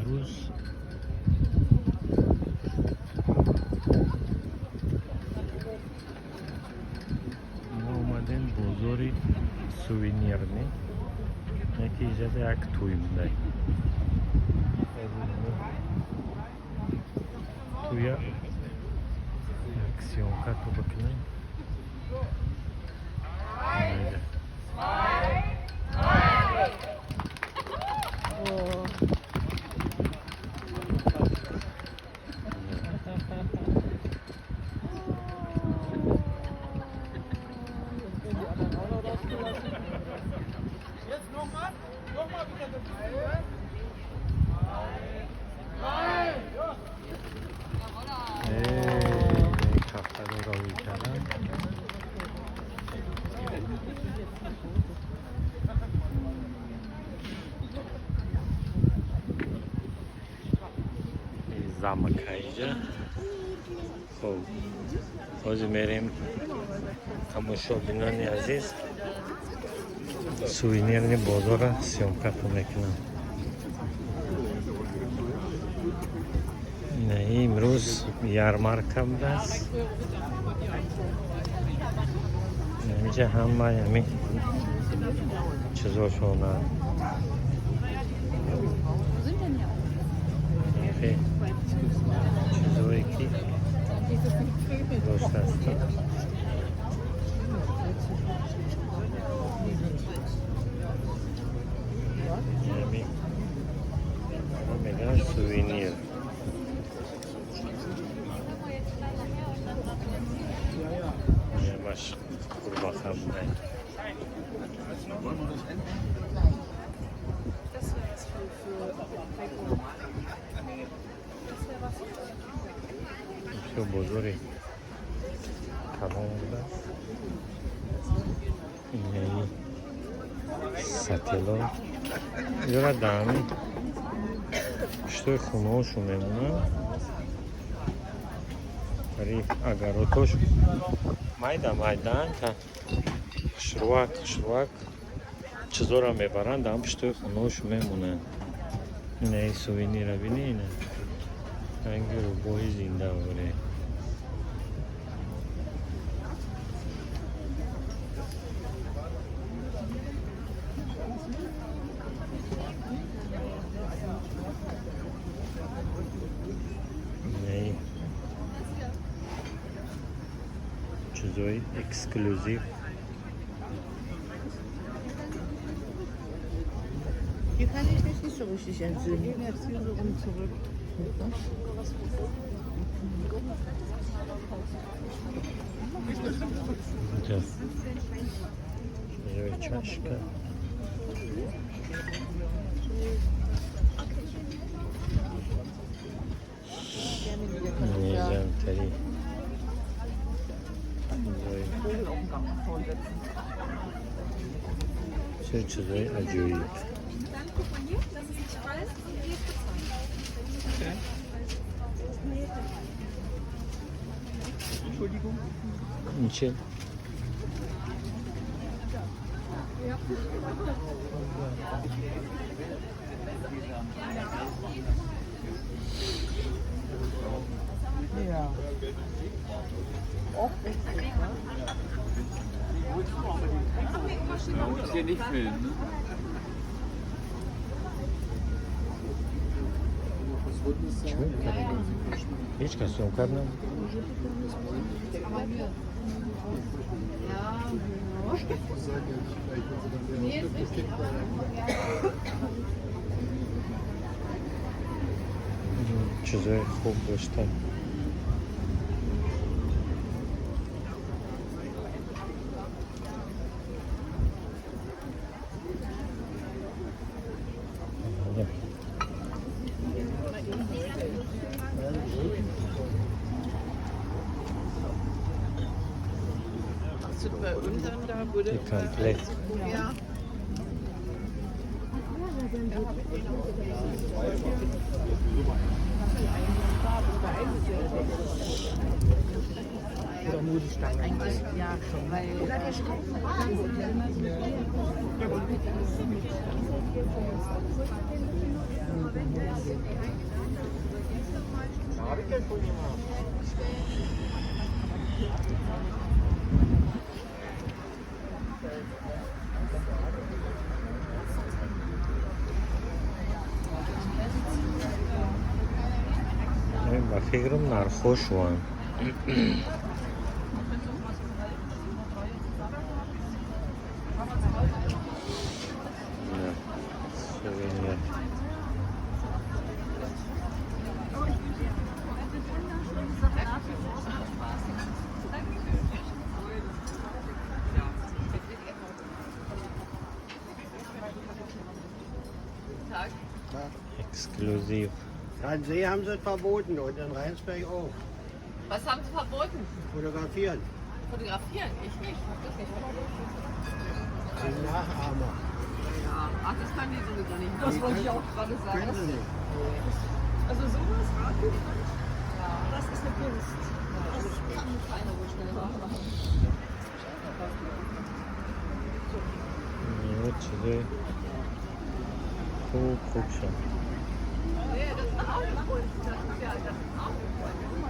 Имрӯз мо омадем бозори сувенирный, яки иҷада як тӯй будай. Тӯя як съёмка то бикунем. Майда. Jetzt nochmal, nochmal bitte. Кафтаро ровӣ кардам. Замок инҷа. Хоб, ҳозир мерем, тамошобинони азиз, сувенирный бозора съёмка то мекунам. Ина, имрӯз ярмарка будааст. Инҷа ҳама ҳамин чизошона, чизое ки доштааст. Ҳамин мегӯянд сувенир. Ҳамаш қурбақа будай. Das wäre was für Das wäre was für Бисёр бозори калон будааст. Инаи сателло ёра даҳами пуштои хонаҳошон мемонанд. Бари огород ош майда майдаан, та хушрӯак хушрӯак чизоро мебаранд, даҳам пуштои хонаҳошон мемонанд. Инаи сувенира бини, ина ранги рӯбоҳи зинда оре. Инаи чизои эксклюзив. Hier kann ich mich nicht so richtig entsinnen. Wir gehen jetzt hier so rum zurück. Инҷа чизои чашка. Низамтари чизои, Vogel auf den Gartenzaun setzen. бисёр чизои аҷоиб. Dann guck mal hier, lass es nicht fallen und hier ist bezahlen. Entschuldigung. Ин чи? Ja. Auch richtig, ne? Man muss hier nicht filmen, ne? Чӣ кардем? Ҳеҷ кас съёмка набуд. Nee, ist richtig. Чизои хуб дошта. Бале. Hast du bei unseren da wurde И комплект. Ja. Oder nur die Stange? Eigentlich ja schon, weil Ба фикрам, нархҳо шуванд. Сувенир. Эксклюзив. Gransee haben sie es verboten und in Rheinsberg auch. Was haben sie verboten? Fotografieren. Fotografieren? Ich nicht. Ich hab das nicht verboten. Die Nachahmer. Ja. Ach, das können die sowieso nicht. Das wollte ich auch gerade sagen. Können sie nicht. Also sowas, Radquatsch, das ist eine Kunst. Das kann keiner so schnell machen. Вот чизои хуб хуб шуд. Nee, das ist auch eine Kunst. Das ist ja, das ist auch eine Kunst.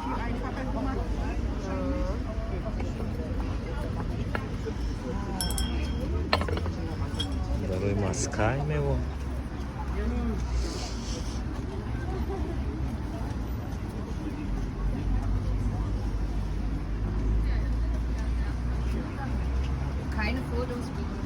Viel einfacher gemacht. Барои Москай мево. Keine Fotos bitte.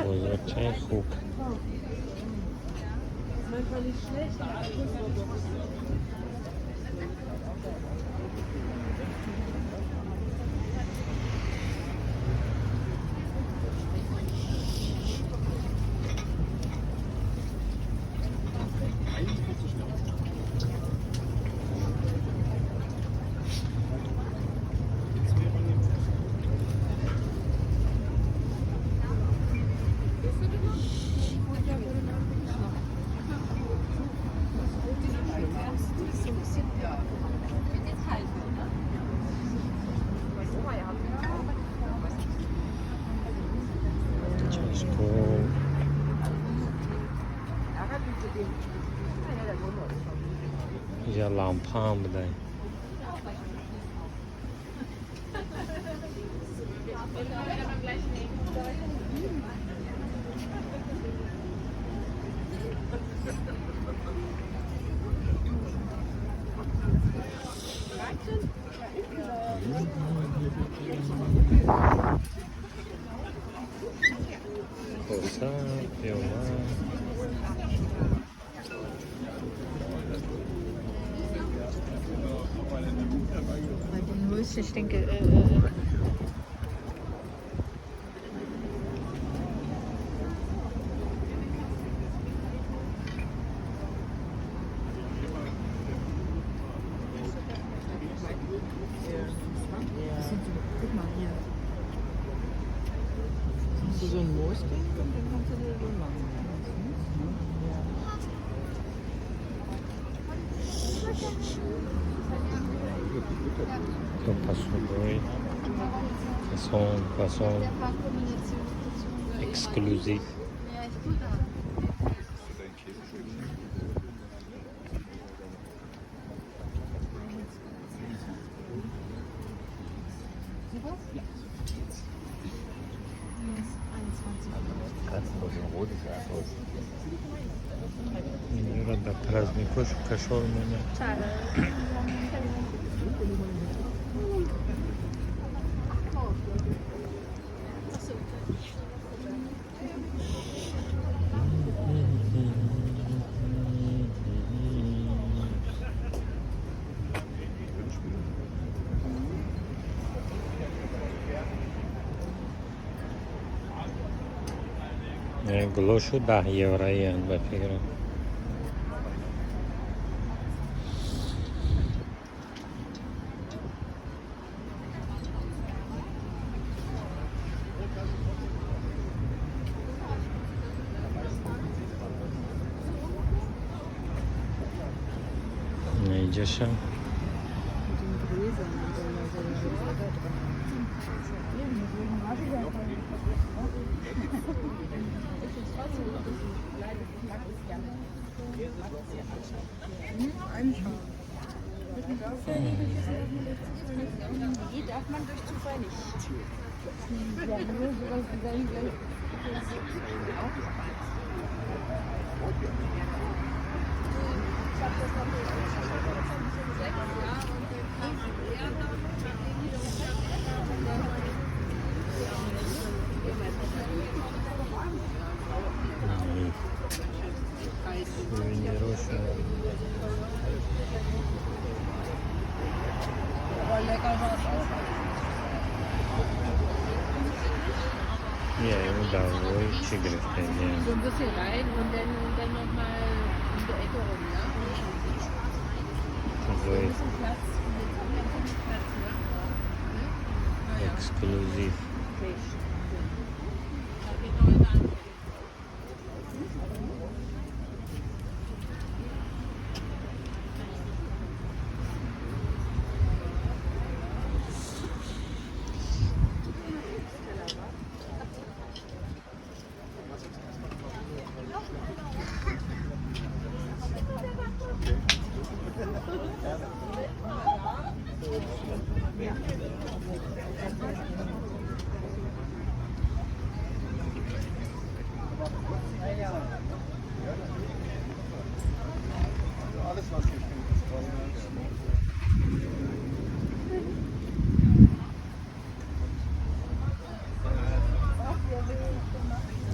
Бозорчаи хуб. Чашко. Я лампаам будай. Коса, пиёла. Bei den Müssen, ich denke, Das sind so, guck mal hier. Das ist so ein Moosding und dann kannst du da drin machen. Ja. Посудой фасон, фасон, эксклюзив. Инҷоро дар праздникошу кашол мемонад. Гулошу 10 евроиянд ба фикрам. Иҷаша Die darf man durch Zufall nicht. Сувенирошу. Я ему давой чӣ гирифтагиам. So ein bisschen rein und dann nochmal um die Ecke rum, ja? Чизои Platz. Und jetzt haben wir einen Platz, ja? Эксклюзив.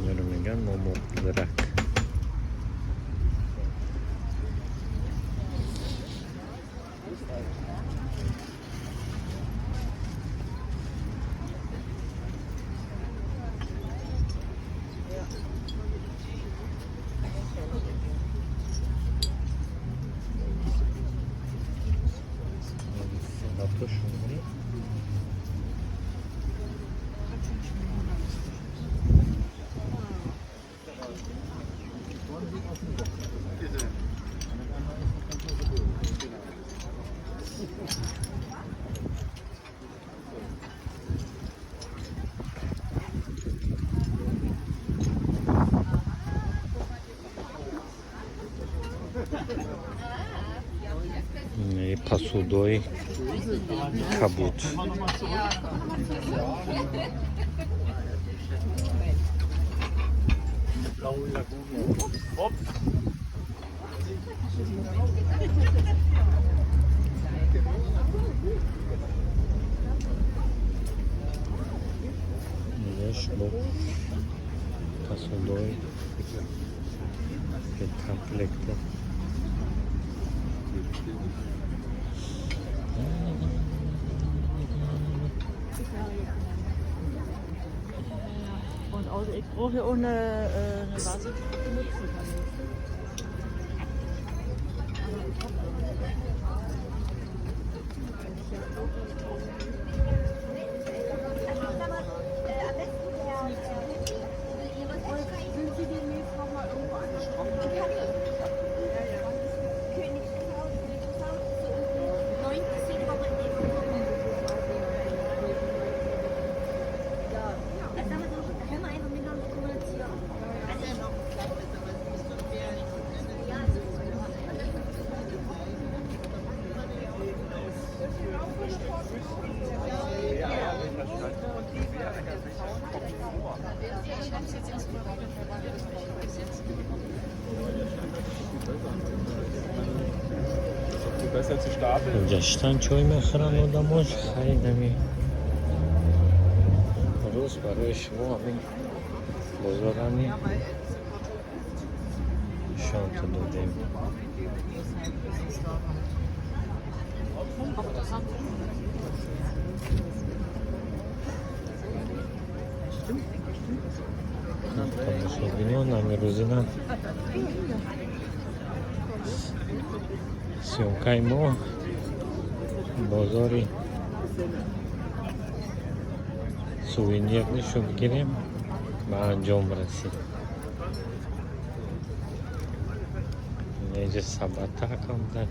Инро мегӯянд момоқудрак. Салатошон. Посудои кабуд. Инҷаш бо посудои комплекта. Und außer ich brauche ja auch eine Vase, die ich benutzen kann. Weißt du? Sind Sie demnächst nochmal irgendwo anders? Besser zu stapeln. Гаштан чой мехӯранд одамош. Харидами рӯз барои шумо ҳамин бозорами нишонто додем. Тамошобинон, амирӯзина съёмкаи мо бозори сувенир нишон бигирем, ба анҷом расид. Инҷа сабатак омда.